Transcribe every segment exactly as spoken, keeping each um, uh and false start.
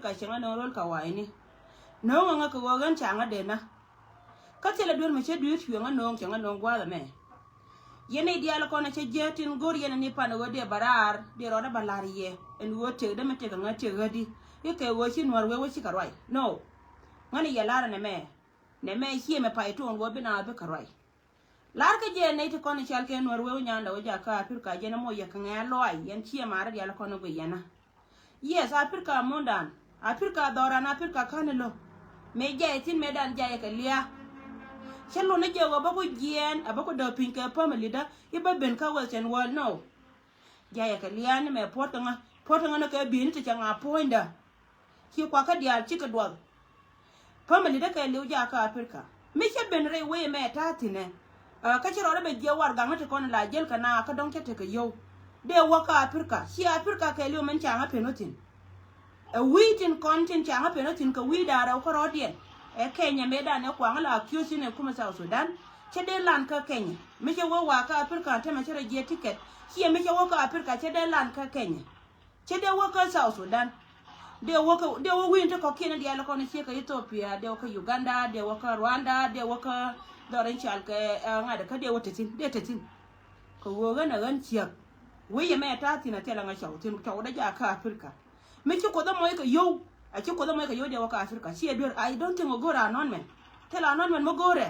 Ka cieŋä nööŋ röl ka wa̱i̱ni. Nööŋ aŋä kɛ ɣöö ɣän ca ŋä denä. Kä thilɛ duer mi cä dui̱r cuɛ ŋä nööŋ, cɛ ŋä nööŋ gua̱a̱th ɛmɛ. Yɛn nɛy diaal kɔn cɛ jiɛ tin go̱r yɛn ni pan ɣöö diɛ bä raar, diɛ rɔɔdɛ bä la̱r yɛ. Ɛn ɣöö tëkdä mi tëk aŋä tëk ɣädi. I̱ kɛ ɣöö ci nuäär wee wä cikɛ ruac. No. Ŋäni yɛ la̱r ɛn ɛmɛ. Nɛmɛ ciɛ mɛ pay tuɔɔn wä bi na bi kɛ ruac. Lar kä jɛ nɛy ti kɔn i̱ cal kɛ nuɔr wee wä nyanda wä jakä Africa jɛn ɛmɔ yɛ kɛ ŋɛɛ lɔac yɛn ciɛ marä dial kɔn i̱ gui yɛn a. Yes, Africa mundan. Africa dhɔran Africa kän ilɔ. Mëë jay thin mëë dan jay kɛ lia. Cä lun i̱ jɛ wä bä ku jiɛɛn a bä ku däk piny kɛ family dä i̱ bä ben kä Western world no. Jayɛ kɛ lia̱a̱ni mɛ puɔ̱t kɛ ŋä puɔ̱t kɛ ŋä ni kɛ bi̱i̱ni ti cɛ ŋa puɔ̱nydä. Ci kuakä diaal cikɛ duɔth. Family dee kɛ liw jakä Africa mi cɛ ben rɛy wee mɛ ta̱a̱ thi̱nɛ. Kä ci rɔɔdɛ bɛ jiɛ warɛgakni ti kɔn la jäl kɛ na kä dɔ̱ŋ cä tekɛ yio̱w. Dee wä kä Africa ci Africa kɛ liw mɛn ca ŋä pen wä thi̱n. Ɛ wi̱i̱ tin kɔn tin ca ŋä pen wä thi̱n kɛ wi̱i̱ da̱a̱ rɛw kä rɔɔdiɛn. Ɛ Kenya mëëdan ɛ kuaŋä la accuse in ɛ kumɛ South Sudan. Cä dee lan kä Kenya mi cɛ wä wakä Africa tämɛ cä rɔ jiɛ ticket. Ciɛ mi cɛ wä kä Africa cä dee lan kä Kenya. Cä dee wä kä South Sudan. Dee wä kä dee wä wi̱i̱n ti kɔ̱kiɛn diaal kɔn ciɛ kä Ethiopia, dee wä kä Uganda, dee wä kä Rwanda, dee wä kä dhɔr in cal kɛ ŋa̱t kä dee wä te thi̱n dee te thi̱n. Kɛ ɣöö ɣän ɛ ɣän ciäk. Wec ɛmɛ ta̱a̱ thi̱n a thilɛ ŋa cɔw thi̱n cɔw dee jakä Africa. Mi ci Kuoth ɛ mɔc kɛ yio̱w. A ci Kuoth ɛ mɔc kɛ yio̱w diɛ wä kä Africa ci ɛ duer. I don't think ɛ go̱o̱rɛ anɔn mɛn. Thilɛ anɔn mɛn mi go̱o̱rɛ.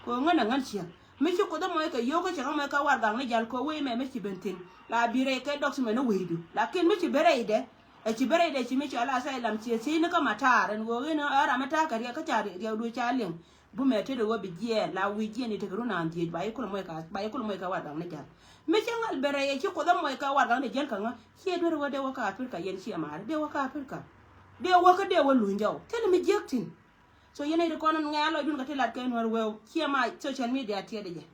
Kɛ ɣän ɛ ŋän ciɛ mi ci Kuoth ɛ mɔc kɛ yio̱w kä cɛ ŋä mɔc kɛ warɛgakni jal kɛ wee mɛ mi ci ben thi̱n la bi rɛy kɛ dɔk ci mɛn ɛ wecdu lakin mi ci ben rɛydɛ. Ɛ ci ben rɛydɛ ci mi cɔal asylum ci ɛ thiecni kä matar ɛn ɣöö ɣän ɛ ram mi ta̱a̱ kɛ riɛk kä ca riɛkdu ca liŋ. Bumɛ tetdɛ ɣöö bi jiɛɛn la wi̱i̱ jiɛɛn i̱ tekɛ run an dhiec ba i̱ kulɛ mɔc ka ba i̱ kulɛ mɔc ka warɛgakni jal. Mi cä ŋäl ben rɛy ɛ ci Kuoth ɛ mɔc ka warɛgakni jal kä ŋä ciɛ duer ɣöö dee wä kä Africa yɛn ciɛ maari dee wä kä Africa. Dee wä kä dee wä luny jɔw thilɛ mi jiäk thi̱n. So yɛn ɛ ri kɔn ŋɛ̈ɛ̈ lɔcdun kɛ ti lat kɛ nuäär wëëw ciɛ ma social media tiɛɛdɛ jɛ.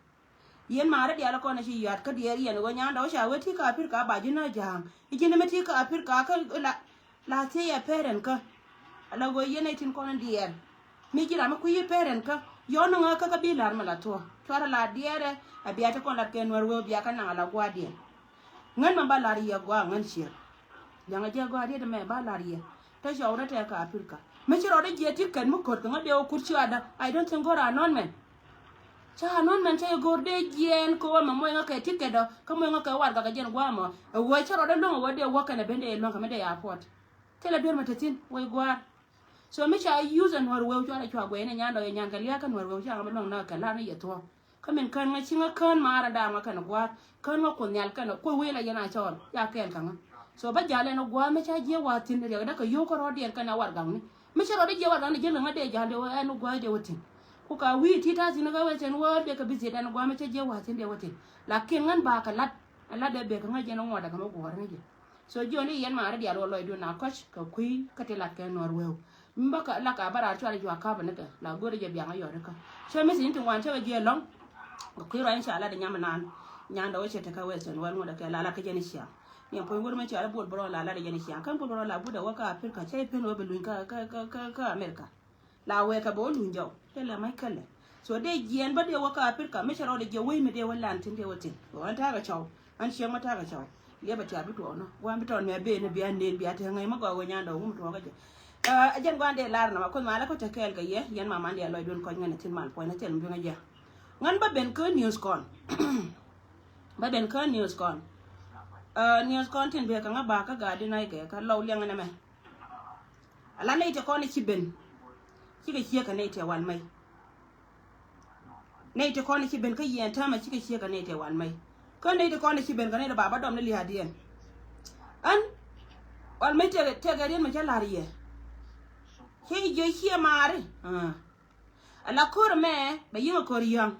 Yɛn maarä diaal kɔn ci yuat kä diɛɛr yɛn ɣöö nyandɛ wä ca wee ti kä Africa ba ji̱n a ja̱a̱ŋ i̱ ji̱n mi ti kä Africa kä la la thiec ɛ parent kä. Ala ɣöö yɛn ɛ tin kɔn diɛɛr mi ji̱ ram mi kui̱ parent kä yɔn ni ŋä kä kä bi la̱r mi la thuɔ̱k cuarɛ la diɛɛrɛ. A bia ti kɔn lat kɛ nuäär wëëw bia kä naŋ ala gua̱a̱r diɛn. Ŋän mɛ ba lar yɛ gɔaa ŋän ciek. Liaŋ a jɛ gɔaa riet mɛ ba lar yɛ. Te cɔw rɛ tɛ ka Africa mi ci rɔɔdɛ jiɛ ticket mi ko̱r kɛ ŋä dee wä kut ci ada. I don't think go̱r anɔn mɛn. Ca anɔn mɛn ca yɛ go̱r dee jiɛɛn kɛ wä mɛ mɔy ŋä kɛ ticket dɔ kä mɔy ŋä kɛ warɛgak kɛ jɛn gua̱a̱ mɔ. Ɛ wä ci rɔɔdɛ luäŋ ɛ wä dee wä kɛn ɛ ben dee luäŋ kɛ mi dee airport. Thilɛ duer mɛ te thi̱n wä gua̱a̱r. So mi ca use ɛ nuɔr wëëw cuarɛ cua guɛy ni nyandɔ yɛ nyan kɛ lia̱a̱ kä nuɔr wëëw ca ŋä mi luäŋ na kɛ lar ni yɛ thuɔ̱k. Kä min kän ŋä ci ŋä kän maarä daam ŋä kɛn gua̱a̱th kän ŋä Kuoth Nhial kɛn kuɛ wee la yɛn a cɔɔl ya kɛɛl kä ŋä. So bä jal ɛn gua̱a̱th mi ca jiɛ wa̱a̱ thi̱n riɛk däk kɛ yio̱w kä rɔɔdiɛn kɛn a warɛgakni mi cä rɔɔdɛ jiɛ warɛgakni jiɛl kɛ ŋä dee jal dee wä ɛn gua̱a̱th dee wä thi̱n. Ku ka wi̱i̱ ti̱t ta̱a̱ thi̱n kä wee cɛn wä dee kɛ bi thiet ɛn gua̱a̱th mi ca jiɛ wa̱a̱ thi̱n dee wä thi̱n. Lakin ŋän ba kɛ la̱t ɛn la̱t dee bek kɛ ŋä jiɛn ŋuɔ̱t däk kɛ mi guɔ̱ɔ̱r ŋä jiɛ. So jiɔni yɛn maarä diaal wä lɔcdun a kɔc kɛ kui̱ kä ti lat kɛ nuɔr wëëw. Mi bä kä lak a bä raar cuarɛ juak ka̱pä ni kɛ la go̱rɛ jɛ biaŋä yɔt kä. Cɛ mi thi̱n ti ŋuan cä kɛ jiɛ lɔ̱ŋ. Kɛ kui̱ ruac in ca lat inyam inan. Nyandɛ wä cɛ tekä Western world ŋuɔ̱t ɛ kɛ la lat kä jɛn i̱ ciaŋ. Ni ɛn puɔ̱ny go̱rɛ mi ca lat buɔl bä rɔ la lat ɛ jɛn i̱ ciaŋ kän buɔl bä rɔ la but ɛ wä kä Africa cä i̱ pen wä bi luny kä kä kä kä America. La wee kɛ bɛ wä luny jɔw. Thilɛ mac kälɛ. So dee jiɛɛn bä dee wä kä Africa mi cɛ rɔɔdɛ jiɛ wec mi dee wä lan thi̱n dee wä thi̱n. Ɣän ta̱a̱ kɛ cɔw. Ɣän ciɛŋ ma ta̱a̱ kɛ cɔw. Liɛpɛ tiaat bi tuɔɔk nɔ gua̱a̱n bi tɔɔn mɛ ben ni bia nen bia te ŋäc ma gɔaa wee nyandɛ wä mi tuɔɔk kä jɛ. Ɛ jɛn gua̱a̱n dee lar nɔmɔ Kuoth malä kä te kɛɛl kɛ yɛ yɛn ma man dee a lɔcdun kɔc ŋän thi̱n mal puɔ̱ny na thil mi bi ŋäc jɛ. Ŋän bä ben kä news kɔn. Bä ben kä news kɔn. News kɔn tin bee kɛ ŋä ba kä gaat di nac kɛ kä lɔw liɛŋ nɛmɛ. Ala nɛy ti kɔn i̱ ci ben. Cikɛ ciek kɛ nɛy ti wal mɛy. Nɛy ti kɔn i̱ ci ben kä yiɛn täämɛ cikɛ ciek kɛ nɛy ti wal mɛy. Kä nɛy ti kɔn i̱ ci ben kɛ nɛy ti ba bä dɔm ni lia̱a̱diɛn. Ɣän wal mɛy tëkɛ tëkɛ riet mɛ cä la̱r yɛ. Cä i̱ jiɛ ciɛ maari. Ala ko̱r mɛ bɛ yiŋ a ko̱r yäŋ.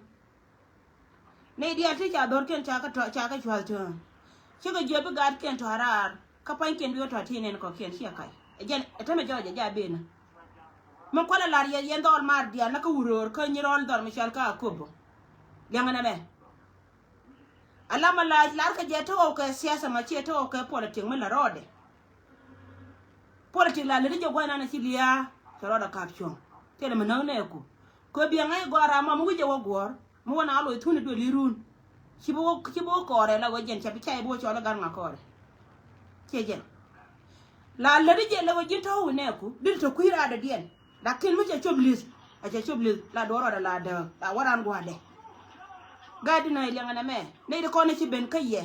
Nɛy diaal ti ca dhorkiɛn ca kä tɔ̱ ca kä cua̱th tɔ̱. Cikɛ jiɔp bi gaatkiɛn tɔ̱ raar kä pa̱nykiɛn bi wä tɔ̱ ti nɛn kɔ̱kiɛn ciɛ kac. Ɛ jɛn ɛ tämɛ jɔɔc ɛ ja benä. Mi kualɛ lar yɛ yɛn dhɔl maar diaal na kä wuröör kä nyi rɔl dhɔl mi cɔal kä Akobo. Liɛŋɛ nɛmɛ. Ala ma lac lar kɛ jɛ te ɣɔw kɛ siasa ma ciɛ te ɣɔw kɛ politik mi la rɔɔdɛ. Politik la lät jɛ gua̱n nan ci liaa cɛ rɔɔdɛ kap cuɔ̱ŋ. Tëë mi näk nɛɛku kɛ biɛŋ ɛ gɔaa ram ma mi wi̱c jɛ wä guɔ̱ɔ̱r. Mi wä na loc thun i̱ duël i̱ run. Ci bi wä ci bi wä kɔɔrɛ la wä jɛn ca bi ca i̱ bi wä cɔl i̱ gat ŋa kɔɔrɛ. Ciɛ jɛn. La läti jɛ lɛ wä ji̱n tɔ̱ wi̱nɛɛku dil te kui̱ raadädiɛn. Lakin mi cɛ cop li̱th, a cɛ cop li̱th la duɔ̱ɔ̱r rɔɔdɛ la dääk la wä raan gua̱a̱dɛ. Gat di nɛy liɛŋɛ nɛmɛ nɛy ti kɔn ci ben kä yɛ.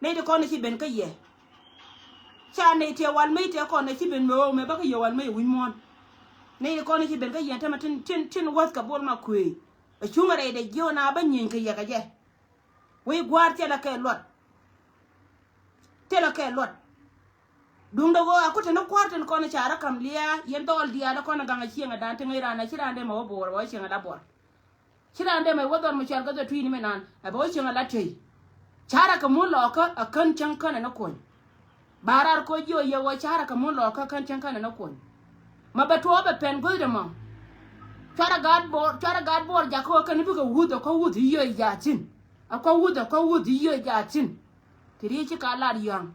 Nɛy ti kɔn ci ben kä yɛ. Ca nɛy tiɛ wal mec tiɛ kɔn ci ben mɛ ɣöö mɛ bä kä yɛ wal mec wi̱ny muɔ̱ɔ̱n. Nɛy ti kɔn ci ben kä yɛ tämɛ tin tin tin wäth kɛ bol ma kuëëc. Ɛ cuŋ rɛydɛ jiö na bä nyieeny kɛ yɛ kɛ jɛ. Wec gua̱a̱r thilɛ kɛ luɔt. Thilɛ kɛ luɔt. Duundɛ ɣöö a ku te ni kua̱r tin kɔn ca rɔ ka̱m lia̱a̱ yɛn dhɔɔl diaal kɔn gaŋ a cieŋ a dan ti ŋäc raan a ci raan dee mɛ wä bo̱o̱r a bä wä cieŋ a la buɔr. Ci raan dee mɛ wä dhɔr mi cual kä dhɔ tui̱ni mi naan a bɛ wä cieŋ a la tey. Ca rɔ kɛ mun lɔɔkä a kän cäŋ känɛ ni kuɔny. Ba raar koc jiɔ yɛ wä ca rɔ kɛ mun lɔɔkä kän cäŋ känɛ ni kuɔny. Ma bɛ tuɔɔk bɛ pɛn guäthdɛ mɔ. Cuarɛ gaat buɔr cuarɛ gaat buɔr jakä wä kɛn bikɛ wuth a kɔ wuth i̱ yio̱c jaathin. A kɔ wuth a kɔ wuth i̱ yio̱c jaathin. Ti ri̱i̱ ci ka lar yɔ̱a̱ŋ.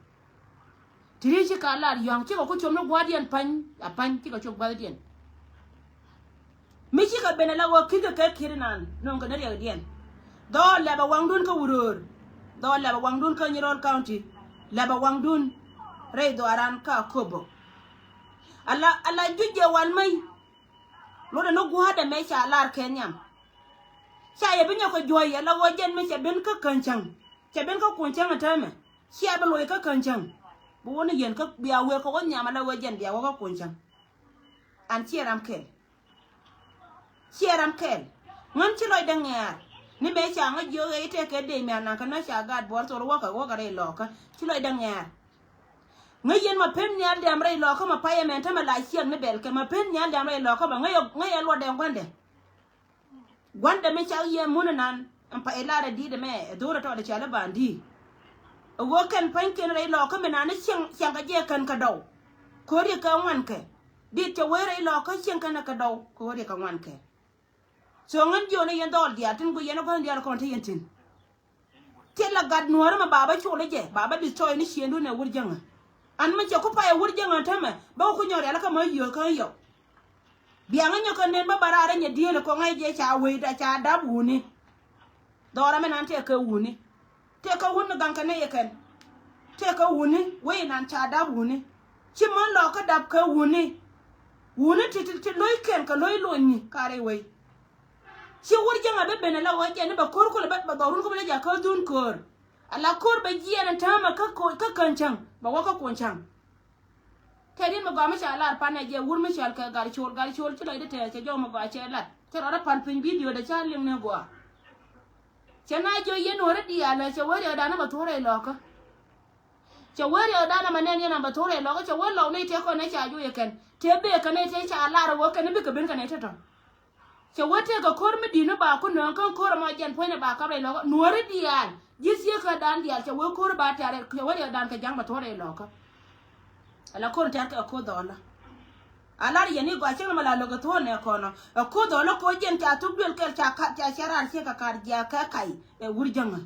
Ti ri̱i̱ ci ka lar yɔ̱a̱ŋ cikɛ ku com ni gua̱a̱rdiɛn pa̱ny a pa̱ny cikɛ cop gua̱thdiɛn. Mi cikɛ ben ala wä ki̱th kɛ kɛ ki̱t inan nöŋ kɛ ni riɛkdiɛn. Dhɔɔl lɛpɛ waŋdun kä Wuröör. Dhɔɔl lɛpɛ waŋdun kä Nyirol County. Lɛpɛ waŋdun rɛy dhɔaran kä Akobo. Ala ala juc jɛ wal mäc. Lotdɛ ni gua̱a̱rdɛ mɛ ca lar kɛ nhiam. Ca yɛ bi nyɔk kɛ juɔ̱c ala wä jɛn mi cɛ ben kä Käny Cäŋ. Cɛ ben kä Kuɔny Cäŋ ɛ täämɛ. Cia bi loc kä Käny Cäŋ. Bi wä ni yɛn kä bia wëë kɛ wä nhiam ala wä jɛn bia wä kä Kuɔny Cäŋ. An ciɛ ram kɛl. Ciɛ ram kɛl. Ŋän ci lɔcdɛ ŋɛ̈ɛ̈r ni mëë ca ŋä jiök ɣɛy tëëkɛ dec mi anaŋ kä nä ca gaat buɔr thor wäkɛ wäkɛ rɛy lɔɔkä ci lɔcdɛ ŋɛ̈ɛ̈r. Ŋäc yɛn ma pen nhial diam rɛy lɔɔkä ma payɛ mɛn tämɛ la ciɛk ni bɛl kɛ ma pen nhial diam rɛy lɔɔkä ma ŋäc yɛ ŋäc yɛ luɔtdɛ gua̱ndɛ. Gua̱ndɛ mi cak yɛ mun inan ɛn pa ilarɛ di̱i̱t ɛmɛ ɛ dho̱rɛ tɔɔdɛ ca lä ba̱a̱n di̱i̱t. Ɛ ɣöö kɛn pa̱nykiɛn rɛy lɔɔkä mi nani ciɛŋ ciɛŋ kɛ jɛ kɛn kɛ dɔw. Ko̱ri kɛ ŋuan kɛ dit cɛ wee rɛy lɔɔkä ciɛŋ kɛn kɛ dɔw ko̱ri kɛ ŋuan kɛ. So ŋän jiɔni yɛn dhɔl diaal tin guic yɛn ɛ gua̱n diaal kɔn te yɛn tin. Thilɛ gat nuɔ̱ɔ̱ri mɛ ba bä col i̱ jɛ ba bä destroy ni ciëŋdun ɛ wur jäŋä. An mɛ cɛ ku pay ɛ wur jäŋä tämɛ bä ku nyɔk rial kä mä yio̱o̱k kä yɔk. Biaŋä nyɔk kä nen bä bä raar inyɛ dieel ɛ kɔŋ ɛ jɛ ca wecda ca dap wuni. Dhɔra mɛ nan tëë kɛ wuni. Tëë kɛ wuni gaŋ kɛ nɛy ɛ kɛn. Tëë kɛ wuni wec nan ca dap wuni. Ci män lɔɔkä dap kɛ wuni. Wuni ti ti ti lo̱ckɛn kɛ lo̱c lony ni ka rɛy wec. Ci wur jäŋ a bi ben ala wä jɛ ni bɛ ko̱r kulɛ bɛ bɛ dhɔrun kä bɛ lɛ jakä dhun ko̱r. Ala ko̱r bɛ jiɛn a täämɛ kä ko̱ kä Käny Cäŋ bɛ wä kä Kuɔny Cäŋ. Tɛ din mi gɔaa mi ca lar panɛ jɛ wur mi cɔal kɛ Gat Col Gat Col ci lɔcdɛ tɛɛth cɛ jɔw mi gɔaa cɛ lat cɛ rɔɔdɛ pal piny bidio dɛ ca liŋ ni gɔaa. Cɛ na jiɔ yɛn nuɔ̱ɔ̱ri diaal cɛ wee riɛkdan a bɛ thuɔ̱rɛ ilɔkä. Cɛ wee riɛkdan a bɛ nɛn yɛn a bɛ thuɔ̱rɛ ilɔkä cɛ wee lɔw ni tëë kɔn nɛ ca juɔyɛ kɛn tëë bëë kɛn nɛ tëë ca lar wä kɛn bikɛ ben kɛn nɛ tëtɔ. Cɛ wee tëëkɛ ko̱r mi di̱t ni ba ku nööŋ kä ko̱r ɛmɔ jɛn puɔ̱nydɛ ba kap rɛy lɔkä nuɔ̱ɔ̱ri diaal ji̱ thieekädan diaal cɛ wee ko̱r ba tɛ̈r cɛ wee riɛkdan kɛ ja̱ŋ bɛ thuɔ̱ɔ̱r rɛy lɔkä. Ala ko̱r tɛ̈r kɛ ko̱r dhɔlä. A lar yɛn i̱ gɔaa cäŋ ni mɛ la lo̱k ɛ thuɔ̱ɔ̱r nɛ kɔnɔ ɛ ko̱r dhɔlä ko̱r jɛn ca thuk duel kɛl ca kat ca cɛ raar ciek kɛ ka̱r jiaak kɛ kac ɛ wur jäŋä.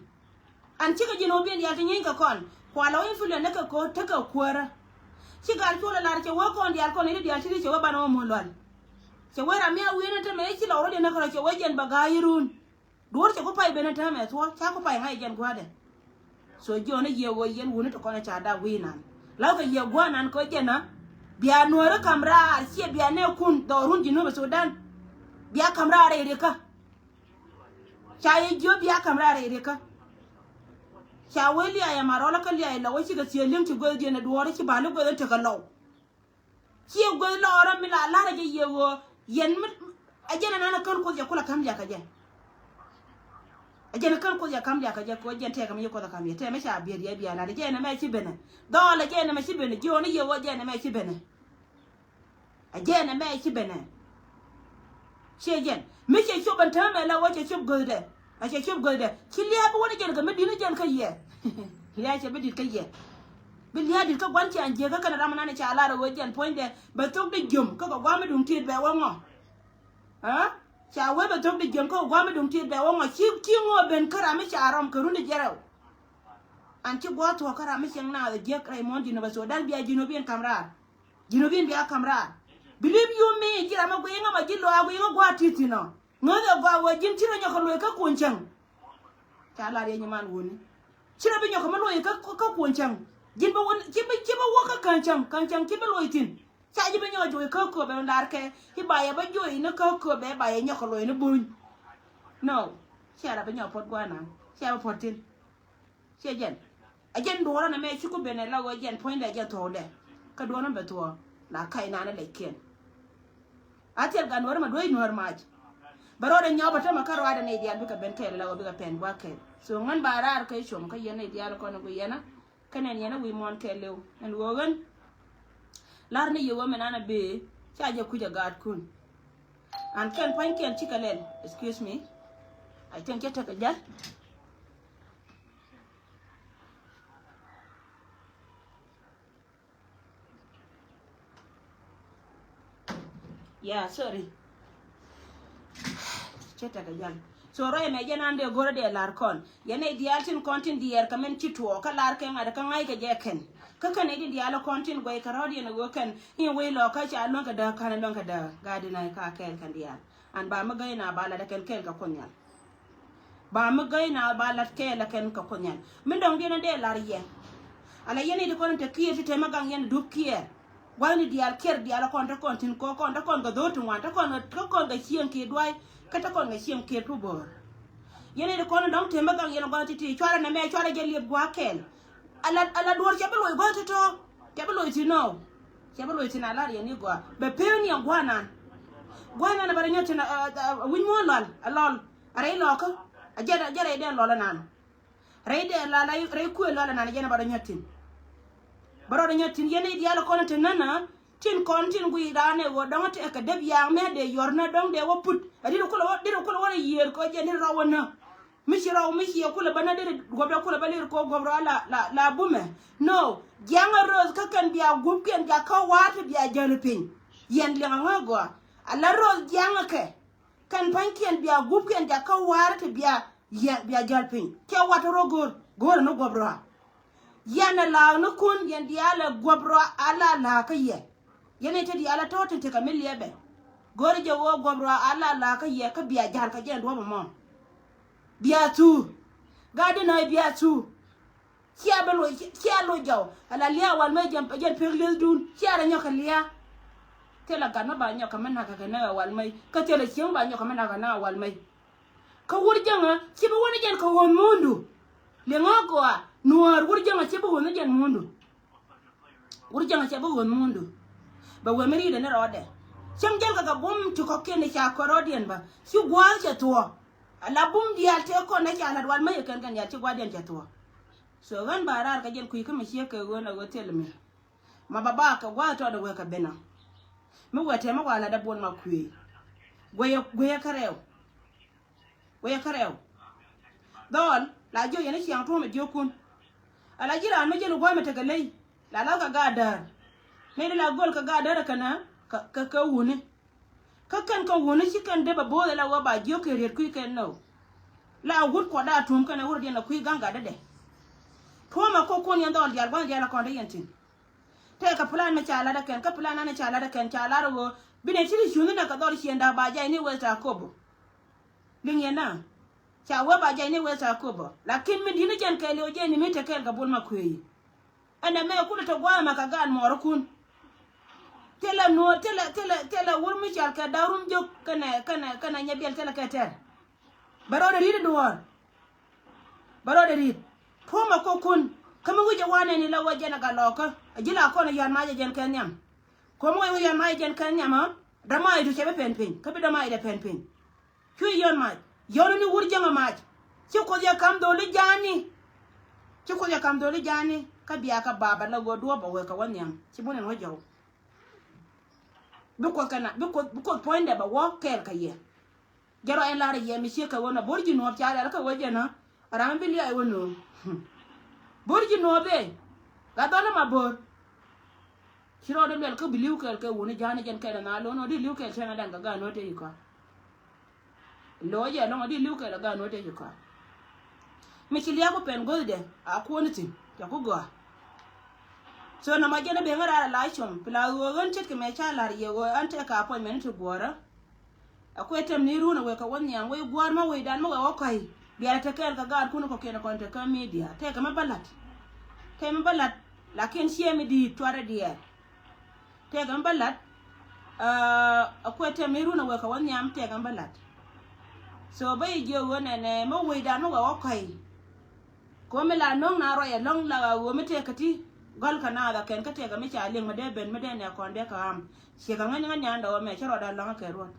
An cikɛ ji̱n wä biɛn diaal ti nyieeny kɛ kɔn kua la wä influence ni kɛ ko̱r tekɛ kuäärä. Ci gal cuɔl ɛ lar cɛ wee kɔn diaal kɔn i̱ ti diaal ci ri cɛ wee banɛ wä muɔ̱l lual. Cɛ wee ram mi a wi̱i̱n in te mɛ i̱ ci lɔk rɔ̱diɛn ni kärɔ cɛ wee jɛn bɛ ga̱a̱c i̱ run. Duɔ̱ɔ̱r cɛ ku pay ben in te mɛ thuɔ̱ɔ̱k ca ku pay ŋa̱c jɛn gua̱a̱dɛ. So jiɔn i̱ yiëë ɣöö yɛn wuni ti kɔn i̱ ca dap wi̱i̱ nan la kɛ yiëë gua̱a̱ nan kɛ jɛn a. Bia nuɔ̱ɔ̱ri ka̱m raar ciɛ bia nɛɛkun dhɔɔrun Jinub Sudan. Bia ka̱m raar rɛy rikä. Ca yɛ jiö bia ka̱m raar rɛy rikä. Ca wee lia̱a̱ ɛmɛ rɔlä kä lia̱a̱ ilɔ wä cikɛ thiee li̱ŋ ci gueth diɛn ɛ duɔɔri ci ba̱a̱li gueth in tekɛ lɔw. Ciɛ gueth lɔɔrä mi la la̱rä jɛ yiëë ɣöö yɛn mi ɛ jɛn ɛnan ɛ kän kuoth yɛ kulɛ ka̱m liakä jɛ. Ɛ jɛn ɛ kän kuoth yɛ ka̱m liakä jɛ kɛ ɣöö jɛn tɛkɛ mi ci kuoth ɛ ka̱m yɛ tɛmɛ ca biɛt yɛ bia̱a̱ la̱rä jɛn ɛmɛ ci benɛ dhɔɔl ɛ jɛn ɛmɛ ci benɛ jiööni yiëë ɣöö jɛn ɛmɛ ci benɛ. Ɛ jɛn ɛmɛ ci benɛ. Ciɛ jɛn mi cɛ cop ɛn täämɛ la wä cɛ cop göthdɛ. A cɛ cop göthdɛ ci lia̱a̱ bi wä ni jɛn kɛ mi di̱t ni jɛn kä yɛ. Lia̱a̱ cɛ bi di̱t kä yɛ. Bi lia̱a̱ di̱t kä gua̱n ciaŋ jiäkä kɛnɛ ram nan ca lar ɛ wee jɛn puɔ̱nydɛ bɛ thok di jiöm kä kɛ gua̱a̱m mi duŋ tiet bɛ wä ŋɔ. Aa ca wee bɛ thok di jiöm kä kɛ gua̱a̱m mi duŋ tiet bɛ wä ŋɔ ci ci ŋɔ ben kä ram mi ca rɔm kɛ run di jiɛrɛw. An ci gua̱a̱th thuɔ̱k kä ram mi cieŋ naath ɛ jiäk rɛy muɔ̱ɔ̱n Jinub Sudan bia Jinub in ka̱m raar. Jinubin bia ka̱m raar. Believe you me ji̱ ram a guiy ŋä ma ji̱ luaak guiy ŋä gua̱a̱t ti̱thi̱n ɔ. Ŋäth ɛ gɔaa wee ji̱n ci rɔ nyɔk kɛ luɔc kä kuɔ̱ny cäŋ. Ca lar yɛ nyiman wuni ci rɔ bi nyɔk kɛ mi luɔc kä kuɔ̱ny cäŋ. Ji̱n bä wä, ci bä, ci bä wä kä Ka̱n Cäŋ, Ka̱n Cäŋ ci bä loc thi̱n. Ca ji̱ bä nyɔk juɔc kä köpɛ lar kɛ i̱ ba yɛ bä juɔc ni kä köpɛ ba yɛ nyɔk kɛ loc ni buny. No. Cia rap bä nyɔk puɔt gua̱a̱th nan. Cia bä puɔt thi̱n. Cia jɛn. A jɛn duɔ̱ɔ̱rä nɛ mɛ ci ku ben ɛ la ɣöö jɛn puɔ̱nydɛ jɛn thuɔ̱kdɛ. Kä duɔ̱ɔ̱rä bɛ thuɔ̱ɔ̱ la ka̱c nan ɛ lɛc kiɛn. A thil gat nuɔ̱ɔ̱rä ma duec nuɔ̱ɔ̱r mac. Bɛ rɔɔdɛ nyɔk bä tämɛ kä ruaadɛ nɛy diaal bikɛ ben kɛɛl la ɣöö bikɛ pɛn gua̱a̱th kɛɛl. So ŋän ba raar kä i̱ com kä yɛn nɛy diaal kɔn ɛ gui yɛn a. Kä nɛn yɛn a wi̱i̱ muɔ̱ɔ̱n kɛɛliw ɛn ɣöö ɣän. La̱r ni yɛ ɣöö mɛn an a bëë ca jɛ kuc a gaatkun. An kɛn pua̱nykiɛn cikɛ lɛl. Excuse me. I think cɛ tekɛ jäl. Yeah, sorry. Cɛ tekɛ jäl. So rɔy mɛ jɛn an dee go̱rä dee lar kɔn. Yɛn nɛy diaal tin kɔn tin diɛɛr kɛ mɛn ci tuɔɔk kä lar kɛ ŋa̱t kä ŋa̱ckɛ jɛ kɛn. Kä kɛn nɛy tin diaal kɔn tin guɛy kɛ rɔ̱diɛn ɛ ɣöö kɛn in wec lɔ kä ca luäŋ kɛ dääk ka̱n luäŋ kɛ dääk. Gat di nɛy ka kɛɛl kɛn diaal. An ba mi gäy na ba lat ɛ kɛn kɛɛl kɛ Kuoth Nhial. Ba mi gäy na ba lat kɛɛl ɛ kɛn kɛ Kuoth Nhial. Mi dɔ̱ŋ diɛn ɛ dee lar yɛ. Ala yɛn nɛy ti kɔn in te kiɛɛr ti te mi gaŋ yɛn dup kiɛɛr. Gua̱thni diaal kiɛr diaal kɔn te kɔn tin kɔ kɔn te kɔn kɛ dho̱r ti ŋuan te kɔn te kɔn kɛ cieŋ kiɛ duay kä te kɔn kɛ cieŋ kiɛ tu bo̱o̱r. Yɛn i̱ ti kɔn dɔ̱ŋ temä gaŋ yɛn gua̱th ti̱ti̱ cuarɛ nɛmɛ cuarɛ jɛ liep gua̱a̱k kɛɛl. Ala ala duɔ̱ɔ̱r cɛ bi loc gua̱a̱k tɔ̱tɔ̱ cɛ bi loc thi̱n nɔ. Cɛ bi loc thi̱n a lar yɛn i̱ gɔaa bɛ pee ni yɛn gua̱a̱k nan. Gua̱a̱k nan a bɛ rɛ nyɔt thi̱n a wi̱c muɔ̱ɔ̱n lɔal a lɔl a rɛy lɔkä a jɛ a jɛ rɛy dɛn lɔl anan. Rɛy dee la la rɛy kuëë lɔlɛ nan jɛn bä rɔ nyɔt thi̱n. Bä rɔ nyɔt thi̱n yɛn i̱ diaal kɔn te nänä tin kɔn tin guiy raan ɛ ɣöö dɔ̱ŋ tekɛ dep ya̱a̱ŋ mɛ dee yɔr nä dɔ̱ŋ dee wä put. Ɛ dit kulɛ wä dit kulɛ wä rɛ yiëër kɔ jɛn dit rɔw wä nä. Mi ci rɔw mi ci ɛ kulɛ bä nä dit guɔ̱p dee kulɛ bä lir kɔ guɔ̱p rɔ la la la bumɛ. No. Jiaŋ ɛ röth kä kɛn bia gup kɛn jakä wa̱a̱r ti bia jäl piny. Yɛn liɛŋ ɛ ŋä gɔaa. A la röth jiaŋ ɛ kɛ. Kɛn pa̱nykiɛn bia gupkiɛn jakä wa̱a̱r ti bia yɛ bia jäl piny. Cɛ wat rɔ go̱o̱r go̱o̱r ni guɔp rɔa. Yɛn ɛ la̱a̱k ni kun yɛn diaal ɛ guɔp rɔa a la la̱a̱k kä yɛ. Yɛn ɛ te diaal ɛ tɔ̱ tin tekɛ mi liɛpɛ. Go̱o̱r jɛ ɣöö guɔp rɔa a la la̱a̱k kä yɛ kä bia ja̱l kä jɛn duɔ̱p ɛmɔ. Bia thuur. Gat di nɔ̱ɔ̱c bia thuur. Cia bä loc cia loc jɔw ala lia̱a̱ wal mɛ jɛn pek liethdun cia rɛ nyɔk kɛ lia̱a̱. Thilɛ gat mɛ ba nyɔk kɛ mɛ nak kɛ nɛ wal mɛ kä thilɛ cieŋ ba nyɔk kɛ mɛ nak kɛ nɛ wal mɛ. Kä wur jäŋä ci bi wä ni jɛn kɛ ɣöön muundu. Liŋä gɔaa nuäär wur jäŋä ci bi ɣöön ni jɛn muundu. Wur jäŋä ci bi ɣöön muundu. Bɛ wee mi ri̱i̱dɛ ni rɔɔdɛ cäŋ jɛn kɛ kɛ bum ti kɔ̱kiɛn ni ca kɔn rɔɔdiɛn bä ci gua̱a̱th cɛ thuɔ̱ɔ̱. Ala bum diaal tëë kɔn ni ca la̱t wal mɛ yɛ kɛn kɛn diaal ci gua̱a̱diɛn cɛ thuɔ̱ɔ̱. So ɣän ba raar kɛ jɛn kui̱ kä mi ciek kɛ ɣöö na ɣöö thil mi. Ma ba ba kɛ gua̱a̱th tɔɔdɛ wee kɛ ben ɔ. Mi wee tɛmɛ wa la dee buɔl ma kuëë. Guɛyɛ guɛyɛ kärɛw. Guɛyɛ kärɛw. Dhɔl la jiök yɛn i̱ ciaŋ tuɔ̱ɔ̱mɛ jiökun. Ala ji̱ raan mi jɛn i̱ gua̱a̱th mi tekɛ ley. La lath kɛ gaat däär. Mëë di la göl kɛ gaat däär kɛnɛ kɛ kɛ wuni. Kä kɛn kɛ wuni ci kɛn dee bɛ bo̱o̱th ɛ la wä ba jiök kɛ riet kui̱ kɛn nɔ. La wut kuɔt daa tuɔ̱m kɛn ɛ wut diɛn ɛ kui̱ ga̱ŋ gatdädɛ. Tuɔ̱mɛ kok kuɔn yɛn dhɔl diaal gua̱n diaal ɛ kɔn te yɛn thi̱n. Tɛkɛ plan mi ca lat ɛ kɛn kä plan an ca lat ɛ kɛn ca lar ɛ ɣöö bi nɛ ci ti cuŋni nɛ kɛ dhɔl ciënda ba jay ni weth ca kobo. Liŋ yɛn na ca wee ba jay ni weth ca kobo lakin mi di̱t ni jɛn kɛɛliw jɛn ni mi te kɛɛl kɛ bol ma kuëë yi. Ɛn ɛmɛ kulɛ te gua̱a̱mɛ kɛ gaat muɔɔrikun. Thilɛ nuɔɔr thilɛ thilɛ thilɛ wur mi cɔal kɛ da̱k rum jiök kɛnɛ kɛnɛ kɛnɛ nyɛ biɛl thilɛ kɛ tɛr. Bɛ rɔɔdɛ ri̱t i̱ duɔ̱ɔ̱r. Bɛ rɔɔdɛ ri̱t. Puɔ̱mɛ kokun kä mi wi̱c ɛ wanɛ ni la wä jɛn ɛ gat lɔɔkä. Ɛ ji̱ la kɔn ɛ yɔ̱a̱n mac ɛ jɛn kɛ nhiam. Kuɔ̱mɛ wä yɔ̱a̱n mac ɛ jɛn kɛ nhiam ɛ dämac du cɛ bi pɛn piny kä bi dämac dɛ pɛn piny. Cuɛ yɔn mac yɔn ni wur jäŋä mac. Ci Kuoth yɛ ka̱m dholi ja̱a̱ni. Ci Kuoth yɛ ka̱m dholi ja̱a̱ni kä bia kä baba la ɣöö duɔ̱ɔ̱p bɛ wek kɛ wä nhiam ci bun in wä jɔw. Bi Kuoth kɛn bi Kuoth bi Kuoth puɔ̱nydɛ bɛ wä kɛɛl kɛ yɛ. Jɛ rɔ in lar yɛ mi ciek kɛ wä nɔ bo̱r ji̱ nuɔ̱ɔ̱p ca lɛl kä wä jɛ nɔ. Ram bi liac wä nööŋ. Bo̱r ji̱ nuɔ̱ɔ̱p ëë. Gat dhɔl ma bo̱r. Ci rɔɔdɛ luɛl kä bi li̱w kɛɛl kɛ wuni ja̱a̱ni jɛn kɛɛl ɛ na lo̱n ɔ di li̱w kɛɛl cɛn adan kɛ gaan wä te yi kɔa. Lo̱ jɛ lɔ̱ŋ ɔ di li̱w kɛɛl ɛ gaan wä te yi kɔa. Mi ci liak ku pɛn guäthdɛ a kuɔni thi̱n cɛ ku gɔaa. So nɔmɔ jɛn ɛ ben ɣän raar ɛ la cuɔm pi la ɣöö ɣän ce̱tkɛ mɛ ca la̱r yɛ ɣöö ɣän tɛkɛ appointment ti guɔ̱ɔ̱rä. A kuɛ tɛm ni run a wek kɛ wä nhiam wec gua̱a̱r ma wecdan ma wek wä kɔ̱a̱c. Biarɛ te kɛɛl kɛ gaatkun kɔ̱kiɛn kɔn te kä media tɛkɛ mɛ bä la̱t. Tɛmɛ bä la̱t. Lakin ciɛ mi di̱i̱t cuarɛ diɛɛr. Tɛkɛ mi bä la̱t. A kuɛ tɛm ni run a wek kɛ wä nhiam tɛkɛ mi bä la̱t. So bä yi jiɛ ɣöö nɛnɛ mi wecdan mi wɛ wä kɔ̱a̱c. Kɛ ɣöö mi la no̱o̱ŋ na ruac ɛlɔ̱ŋ la ɣöö mi tɛkɛ ti gɔ̱l kɛ naath a kɛn kä tɛkɛ mi ca liŋ mi dee ben mi dee nɛ kɔn dee kɛ ɣam. Ciɛ kɛ ŋäc ŋäc nyan dɔ̱ wä mɛ cä ruɔda lɔ̱ŋä kɛ ruɔt.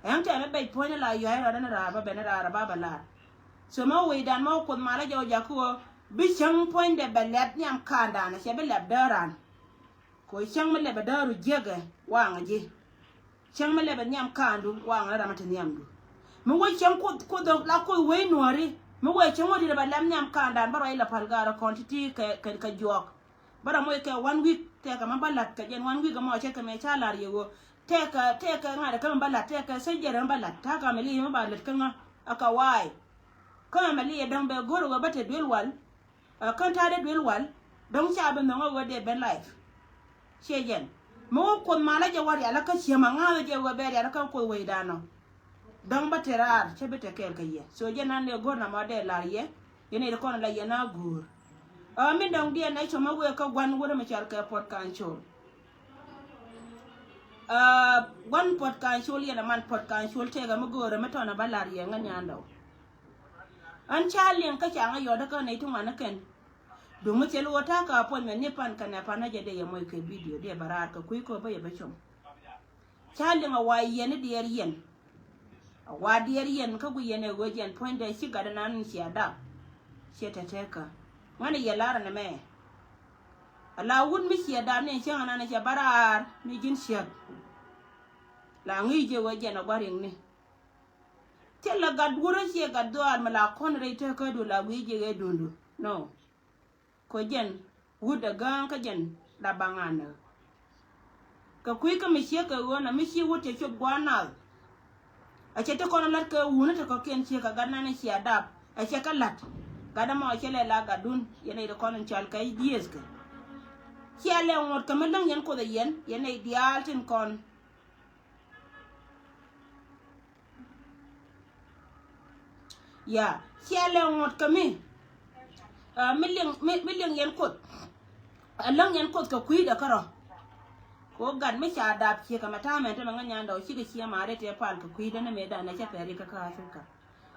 Ɛn tɛmɛ bɛc puɔ̱ny la yuay rɔɔdɛ ni raar bä ben ni raar ba bɛ lar. So mɛ wecdan mɛ wä Kuoth malä jɛ wä jakä ɣöö bi cäŋ puɔ̱nydɛ bɛ lɛp nhiam kaandan cɛ bi lɛp dääran. Kɛ ɣöö cäŋ mi lɛpɛ dääru jiäkɛ waŋä ji̱. Cäŋ mi lɛpɛ nhiam kaandu waŋä ni ram mi te nhiamdu. Mi wä cäŋ Kuoth Kuoth la Kuoth wec nuɔ̱ɔ̱ri mi wä cäŋ wä di̱t bɛ lɛp nhiam kaandan bä ruac la pal gaarä kɔn ti̱ti̱ kɛ kɛ juɔk. Bä rɔ moc kɛ one week tɛkɛ mɛ bä la̱t kɛ jɛn one week ɛmɔ cɛ kɛ mɛ ca la̱r yɛ ɣöö tɛkɛ tɛkɛ ŋa̱t ɛ kä mɛ bä la̱t tɛkɛ sɛ jɛrɛ mɛ bä la̱t ta̱a̱ ka mɛ li̱i̱ mɛ ba lät kä ŋä. Ɛ kɛ wa̱a̱y kä mɛ li̱i̱ ɛ däŋ bɛ go̱r ɣöö bä te duel wal. Ɛ kän ta̱a̱ dee duel wal däŋ ca bi nhɔŋ ɛ ɣöö dee ben life. Ciɛ jɛn mi wä Kuoth malä jɛ wä rial kä ciɛ mɛ ŋa̱th jɛ ɣöö bɛ rial kä Kuoth wecdan ɔ. Dɔ̱ŋ bä te raar cä bi te kɛɛl kɛ yɛ. So jɛ nan lɛ go̱r na ma dee lar yɛ. Yɛn iri kɔn la yɛn a go̱r. Ɛ min dɔ̱ŋ diɛn ɛ cɔmɛ wee kä gua̱n wurɛ mi cɔal kɛ Port Council. Ɛ gua̱n Port Council yɛn a man Port Council tëëkɛ mi go̱o̱rɛ mi tɔn a bä lar yɛ ŋä nyandɔ. An ca liɛŋ kä ca ŋä yɔt kä nɛy ti ŋuan kɛn. Duŋ mi thil wä ta̱a̱ kä appointment ni pan kɛnɛ pan a jɛ dee yɛ mɔc kɛ video dee bä raar kɛ kui̱ kɔ bä yɛ bä com. Ca liŋ a wa yɛn i̱ diɛɛr yɛn. A wa diɛɛr yɛn kä gui yɛn ɛ ɣöö jɛn puɔ̱nydɛ ci gat inan in cia dap. Ciɛ tɛtɛkä ŋuɛn i̱ yɛ lar ɛn ɛmɛ. A la wut mi cia dap ni cäŋ anan cɛ bä raar ni ji̱n ciäk. La ŋi̱i̱c jɛ ɣöö jɛn a gua̱r riŋni. Thilɛ gat wurä ciɛ gat dhuaar mi la kɔn rɛy tekädu la wi̱i̱ jɛ ɣee dundu. No. Kɔ jɛn wut ɛ gääŋ kä jɛn la baŋ a näk. Kɛ kui̱ kä mi ciek kɛ ɣöö na mi ci wut cɛ cop gua̱a̱r nath. A cɛ ti kɔn lat kɛ wuni ti kɔ̱kiɛn ciek kɛ gat nan cia dap a cɛ kɛ lat. Gat ɛmɔ cɛ lɛ la gatdun yɛn nɛy ti kɔn in cɔal kɛ jiëëth kɛ. Cia lɛ ŋuɔ̱t kɛ mi läŋ yɛn Kuoth ɛ yɛn yɛn nɛy diaal tin kɔn. Ya, cia lɛ ŋuɔ̱t kä mi. Ɛ, mi liŋ, mi, mi liŋ yɛn Kuoth. Ɛ läŋ yɛn Kuoth kɛ kui̱dɛ kärɔ. Kɛ ɣöö gat mi ca dap ciek kɛ mɛ ta̱a̱ mɛn te mɛ ŋäc nyandɛ ɔ cikɛ cia maari tëë pal kɛ kui̱dɛ ni mëëdan ɛ cɛ pɛri kä kä Africa.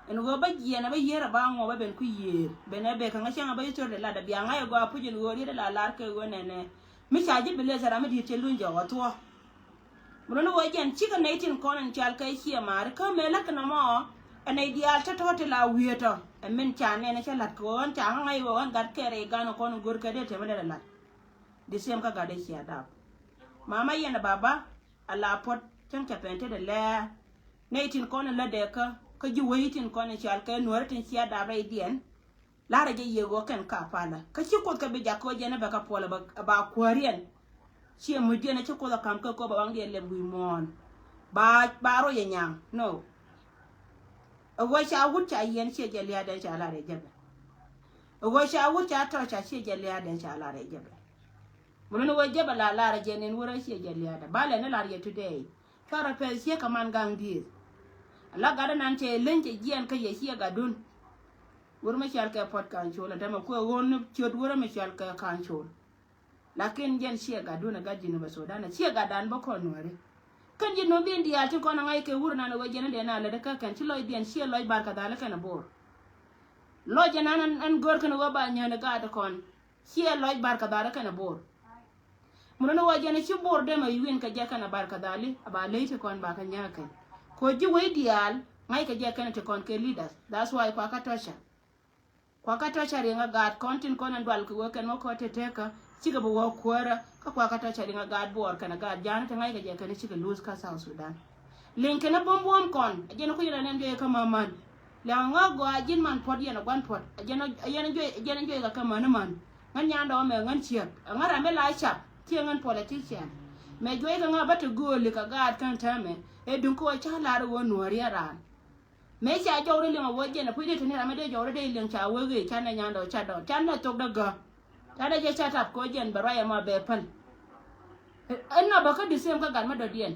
Ɛn ɣöö bä jiɛn ɛ bä yiër ɛ ba ŋuɔ bä ben kui̱ yiër. Ben ɛ bek kɛ ŋäc cäŋ ɛ bä yiër thördɛ lat ɛ bia ŋa̱c ɛ gɔaa puc ɛn ɣöö riet ɛ la lar kɛ ɣöö nɛnɛ. Mi ca ji̱ bi leth ɛ ram mi di̱i̱t cɛ luny jɔk ɛ thuɔ̱ɔ̱. Mi luni wä jɛn cikɛ nɛy tin kɔn in cal kɛ ciɛ maari kä mëë la̱t kɛ nɔmɔ. Ɛ nɛy diaal cä tɔ̱ ti la wiee tɔ ɛ min ca nɛn cä la̱t kɛ ɣän ca ŋa̱ŋa̱c wä ɣän gat kɛ rɛy gan kɔn in go̱r kɛ dee tɛmɛ dee la̱t. Di siɛm kä gat dee cia dap. Mama yɛn ɛ baba a la puɔt cän cɛ pɛn tetdɛ lɛɛ. Nɛy tin kɔn in lätdɛ kä kä ji̱ wei tin kɔn in cal kɛ nuɔ̱ɔ̱ri tin cia dap rɛydiɛn. La̱rä jɛ yiëë ɣöö kɛn Kampala kä ci Kuoth kɛ bi jak kɛ ɣöö jɛn ɛ bɛ kɛ puɔl ɛ ba kuääriɛn. Ciɛ mucdiɛn ɛ ci Kuoth ɛ ka̱m kɛ köp ɛ waŋdiɛn lɛp wi̱i̱ muɔ̱ɔ̱n. Ba ba roc ɛ nyaŋ no. Ɛ ɣöö ca wut ca yiɛn ciɛ jɛ lia̱a̱dɛ ca la̱rä jɛ bɛ. Ɛ ɣöö ca wut ca tɔ̱ ca ciɛ jɛ lia̱a̱dɛ ca la̱rä jɛ bɛ. Mun ni ɣöö jɛ bɛ la la̱rä jɛ nin wurä ciɛ jɛ lia̱a̱dɛ ba lɛ ni la̱r yɛ today. Cuarɛ pɛth ciek kɛ man gaŋ dieth. Ala gatdä nan cɛ leny cɛ jiɛn kä yɛ ciɛ gatdun. Wur mi cɔal kɛ Port Council ɛn tämɛ kuɛ ɣöö ni ciöt wurä mi cɔal kɛ Council. Lakin jɛn ciɛ gatdun ɛ gat Jinub Sudan ɛ ciɛ gatdan bä kɔn nuääri. Kɛn Jinub diɛn diaal ti kɔn ɛ ŋa̱c kɛ wur nan ɛ ɣöö jɛn in dee na lät kä kɛn ci lɔcdiɛn ciɛ lɔc Bar Kadhal kɛn ɛ Bor. Lɔc ɛnan ɛn gör kɛn ɛ ɣöö ba nyään ɛ gaat kɔn. Ciɛ lɔc Bar Kadhal kɛn ɛ Bor. Mun ni wä jɛn ci Bor dee mɛ yuin kɛ jɛ kɛn a Bar Kadhali a ba ley ti kɔn ba kɛ nyääk kɛn. Kɔ ji̱ wei diaal ŋa̱c kɛ jɛ kɛn ti kɔn kɛ leaders. That's why kua kä tɔ̱ ca. Kua kä tɔ̱ ca riŋ a gaat kɔn tin kɔn ɛn dual kɛ wee kɛn wä kɔ te tekä cikɛ bi wä kuäärä kä kua kä tɔ̱ ca riŋ a gaat Bor kɛn a gaat Ja̱a̱ŋ ti ŋa̱c kɛ jɛ kɛn cikɛ luth kä South Sudan. Liŋ kɛn a buɔ̱m buɔ̱m kɔn a jɛn a kui̱ rɛn ɛn juɔc kä mä män. Lɛŋ ŋä gɔaa ji̱n man puɔ̱t yɛn a gua̱n puɔ̱t a jɛn a, a jɛn a juɔc, a jɛn a juɔc kɛ kä män män. Ŋän nyandɛ wä mɛ ŋän ciek a ŋä ram mi la cap. Ciɛ ŋän politician mɛ juɔc kɛ ŋä bä te gööli kɛ gaat kän täämɛ. Ɛ duŋ kä wä ca lar wä nuɔ̱ɔ̱ri a raan. Mëë ca jɔwri liŋ a wä jɛn a puc dee te ni ram mi dee jɔwri dee liŋ ca wee ɣee ca nɛ nyandɛ wä ca dɔɔt ca nɛ thok dee gä. Ca dee jɛ ca tap kɛ wä jɛn bɛ ruac ɛmɔ bɛ päl. Ɛn nɔ bä kä the same kä gat mi dɔ̱diɛn.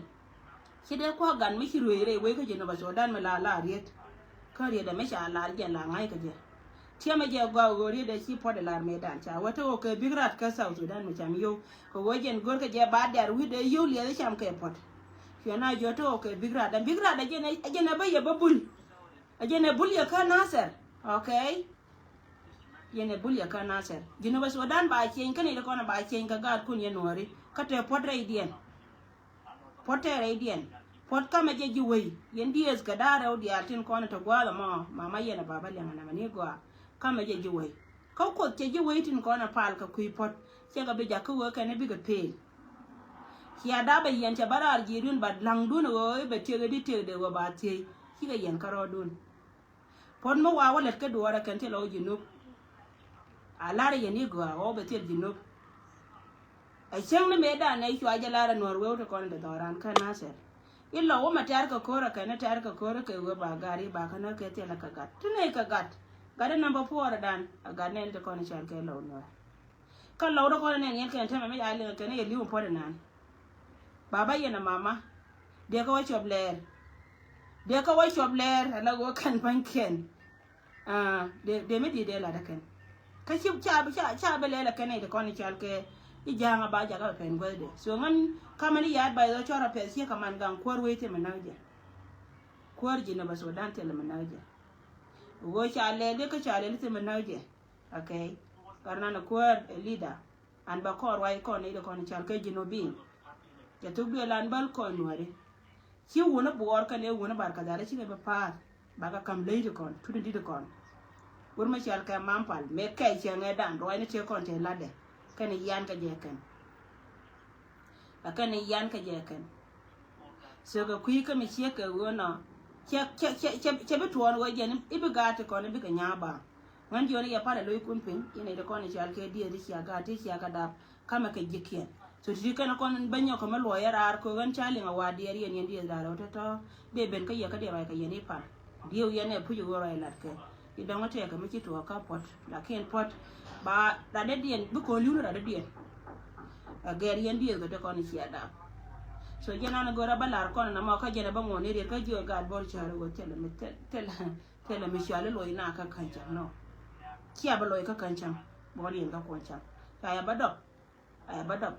Ci dee kua̱k gat mi ci ruëëc rɛy wec kä Jinub Sudan mi la la riet. Kä riet ɛmɛ ca lar jɛn la ŋa̱c kä jɛ. Tiɛmɛ jɛ gɔaa ɣöö riet dee ci puɔt ɛ lar mëëdan ca wä te ɣöö kɛ big rat kä South Sudan mi cam yio̱w. Kɛ ɣöö jɛn görkɛ jɛ ba dɛr wi̱cdɛ yio̱w liɛth cam kɛ puɔt. Cuɛ na jiɔ te ɣöö kɛ big rat, ɛn big rat ɛ jɛn ɛ, ɛ jɛn ɛ bä yɛ bä bul. Ɛ jɛn ɛ bul yɛ kä Nasir. Okay. Yɛn ɛ bul yɛ kä Nasir. Jinubä Sudan ba cieny kä nɛy ti kɔn ba cieny kɛ gaatkun yɛn Nuääri. Kä te puɔt rɛydiɛn. Puɔt tɛɛrɛ i̱ diɛn. Puɔt kamɛ jɛ ji̱ wei. Yɛn dieth kɛ da̱a̱ rɛw diaal tin kɔn ɛ te gua̱a̱th ɛmɔ. Mama yɛn ɛ baba liɛŋ ɛnɛmɛ ni gɔaa. Kamɛ jɛ ji̱ wei. Kä Kuoth cɛ ji̱ wei tin kɔn ɛ pal kɛ kui̱ puɔt. Cɛ kɛ bi jakä wee kɛn ɛ bikɛ pëël. Cia dapɛ yɛn cɛ bä raar ji̱i̱dun, but laŋdun ɛ ɣöö i̱ bɛ tiek i̱ di tiek dee ɣöö ba thiec. Cikɛ yɛn kärɔɔdun. Puɔ̱t mi wa wä lät kä duɔɔrɛ kɛn thil ɔ Jinub. A lar yɛn i̱ gɔaa ɣɔw bɛ thil Jinub. Ɛ cäŋ ni mëëdan nɛ cua jɛ lar ɛ Nuɔr wee wä ti kɔn in te dhɔran kä Nasir. I̱ lɔ wä ma tɛ̈r kɛ ko̱r ɛ kɛn i̱ tɛ̈r kɛ ko̱r i̱ kɛ wee ba gat i̱ ba kä nä kɛ thil ɛ kɛ gat. Ti nɛy kɛ gat. Gat i̱ namba puɔɔrɛ dan. Ɛ gat nɛn ti kɔn i̱ cɔal kɛ lɔw Nuɔr. Kä lɔw ti kɔn i̱ nɛn yɛn kɛn tɛmɛ mi ca liŋ ɛ kɛn i̱ yɛ li̱w in puɔ̱t inan. Baba yɛn ɛ mama. Dee kä wä cɔp lɛɛr. Dee kä wä cɔp lɛɛr ala wä kɛn pa̱nykiɛn. Ah, dee, dee mi di̱i̱t dee lat ɛ kɛn. Kä ci ca, ca, ca bi lɛl ɛ kɛn i̱ ti kɔn i̱ cal kɛ i̱ ja̱a̱ŋ a ba jakä bɛ pɛn guäthdɛ. So ŋän kamɛ ni ya̱a̱t ba yɛ dhɔ cɔr a pɛth ciek kɛ man gaŋ kuäär wec thimɛ näk jɛ. Kuäär Jinubä Sudan thilɛ mi näk jɛ. Ɣöö ca lɛl i̱ kä ca lɛl i̱ thimɛ näk jɛ. Okay. Gat nan ɛ kuäär ɛ leader. An ba kɔn ruac kɔn i̱ ti kɔn i̱ cal kɛ Jinubin. Cɛ thuk duël an bäl kɔn Nuääri. Ci wuni buɔɔr kɛn ɛ wuni bar kɛ dhal ɛ cikɛ bi pa̱a̱th. Bakɛ ka̱m ley ti kɔn tut in di̱t kɔn. Wur mi cɔal kɛ Mampal mëë kɛc cɛ ŋɛ dan ruac ni tëë kɔn tëë latdɛ. Kɛn i̱ yian kä jɛ kɛn. Ɛ kɛn i̱ yian kä jɛ kɛn. So kɛ kui̱ kä mi ciek kɛ ɣöö nɔ. Cɛ, cɛ, cɛ, cɛ, cɛ bi tuɔɔn ɣöö jɛn i̱ bi gaat ti kɔn i̱ bikɛ nya̱a̱ ba. Ŋän jiɔni yɛ palɛ lo̱ckun piny, yɛn nɛy ti kɔn i̱ cɔal kɛ dieth i̱ cia gaat ti cia kɛ dap, kamɛ kɛ ji̱kiɛn. So ti̱ti̱ kɛn kɔn bä nyɔk kɛ mi luɔc ɛ raar ko̱k ɣän ca liŋ ɛ wa diɛɛr yɛn yɛn dieth raar ɛ wä tɔ̱tɔ̱. Dee ben kä yɛ kä dee ruac kɛ yɛn i̱ pal. Dieu yɛn ɛ puc ɛ ɣöö ruac lat kɛ. I̱ dɔ̱ŋ ɛ tɛɛkɛ mi ci tuɔɔk kä puɔ̱t. Lakin puɔ̱t ba radädiɛn, bi ko̱l yun radädiɛn. Ɛ gɛr yɛn dieth kɛ ti kɔn i̱ cia dap. So jɛn an ɛ gör ɛ bä lar kɔn ɛ namɔ kä jɛn ɛ bä ŋuɔ̱n i̱ riet kä jiɔc gaat bɔr cäär ɛ ɣöö thilɛ mi thil, thil. Thilɛ mi cɔal i̱ luɔc na kä käny cam nɔ. Cia bä luɔc kä käny cam. Bä liɛn kä kuɔn cam. Ca ya bä dɔp. Ca ya bä dɔp.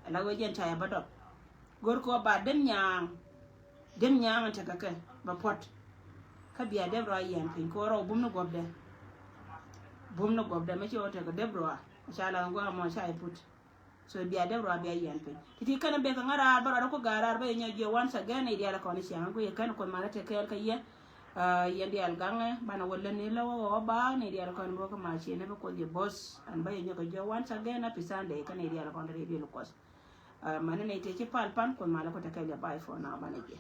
Ala wee jɛn ca ya bä dɔp. Go̱r kɛ wä ba dem nyaaŋ. Dem nyaaŋ in tekɛ kɛ bä puɔt. Kä bia dep rɔa yiɛn piny kɛ wä rɔw bum ni guɔpdɛ. Bum ni guɔpdɛ mi ci wä tekɛ dep rɔa. Ca la ŋuan gua̱a̱ mɔ ca yi put. So bia dep rɔa bia yiɛn piny. Ti̱ti̱ kɛn bek ŋa raar bä rɔa dɔk kä ga̱a̱ raar bä yɛ nyɔk jiɛ once again ni diaal kɔn i̱ ciaŋ ku yɛ kɛn kuoth malä te kɛɛl kä yɛ. Ah, yɛn diaal gaŋɛ banɛ wä lät ni lä wä wä baak ni diaal kɔn bä kä ma ciɛ ni bä kuoth yɛ boss. An bä yɛ nyɔk jiɛ once again, happy Sunday kä ni diaal kɔn te rɛy diaal kuɔth. Ah, mani ni te ci pal pan kuoth malä ku te kɛɛl yɛ, bye for now, banɛ jiɛ.